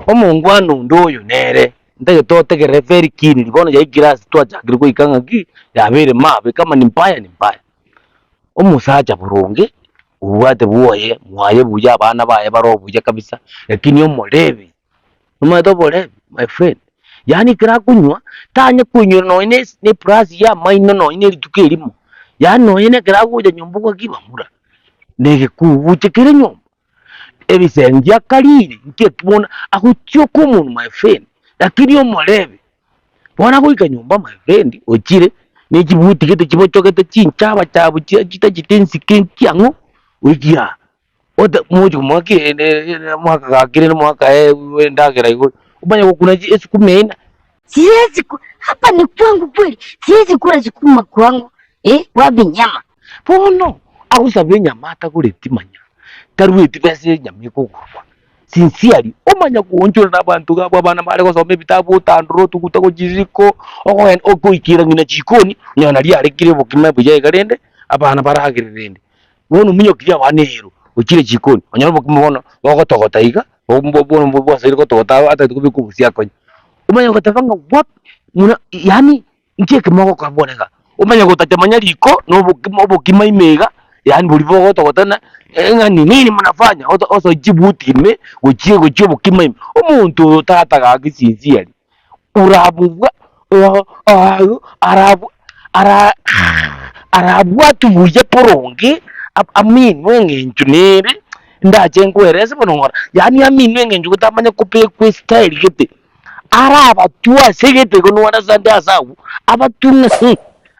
Omongwana onde oyo nere, ntagete otegerere very keenly, bono yaikire ase twachakire goika ng'aki, yabeire mabe kama ni mbaya ni mbaya. Omosacha boronge, obwate bwoye, mwaye buya, abana baye bare obuya kabisa, lakini omorebi, omanyete oborebi my friend, yaani ekero akonywa, tanya koinyora nonye na esi na eplasi ya amaino nonye na erituko erimo, yaani nonye na ekero agocha nyomba ogaki bamura, na egekuguche kere nyomba. Ebisengi akarire nki eki bono agotioka omonwe my friend, lakini omorebe, bono agoika nyomba my friend ochire ne chibuti gete chibochogete chinchaba chabu chia chitachete ensike nki ang'o, goikia aa, ote mochi komoa ki omwaka gaki rende omwaka endagera igo, omanye gokuna chi esukuma eywo na. Siwezi ku hapa ni kwangu kweli, siwezi kula sukuma kwangu eh, wapi nyama? Bono agosaba enyama atagoreti manya tarueti besa enyama ekogorwa. Sincerely omanya goonchora na abanto iga abwo abana bare gosoma ebitabu otandora otuguta gochia isiko okogen okoikera ng'ina chikoni onye nari arekire obokima buya iga rende abana baragere rende. Bono ominyokirie abana ero ochire chikoni onyore obokima bono bogotogota iga bono bwasaire gotogota atagete kobeka obosie akonye. Omanye goteba ng'a wapi buna yaani Inki eke mogokora bono iga? Omanye gotacha manya riko na obokima obokima ime iga, yaani boria bogotogotana, ng'a ni nini mnafanya? Oto osoe chibuti ime gochia gochia obokima ime. Omonto oyo tata gaki sincerely, orabobwa arabwa ara arabwatwe buya boronge, aminwe eng'encho nere, ndache nkoerese bono ng'ora, yaani aminwe eng'encho gotamanya kobekwa estyle gete. Arabatwe ase egento igo nonya ase ande ase agwo, abatwe ng'a eh,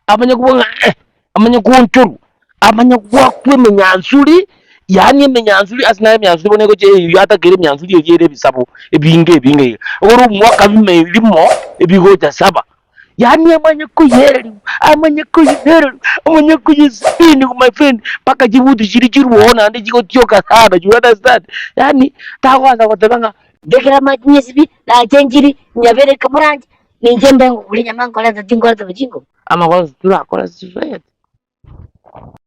amanye koba ng'a eh, amanye koonchorwa, amanye goakwa emenyansuri, yaani emenyansuri ase naye emenyansuri bono egocha eywo yatakeire emenyansuri eria ere ebisabo ebinge ebinge iga. Ekero omwaka bime rimo, ebigocha saba, yaani amanye koyereriwa, amanye koyereriwa, amanye koyespin my friend, mpaka chibuti chiria chirwoo naende chigotioka sana, you understand? Yaani tagoansa goteba ng'a. Mbekere amache nyesibie, nache nchirie, nyabereke moranche, ninche mbe ngokora enyama nkoreta tinkoreta bochingo. Amagoso torakore ase society.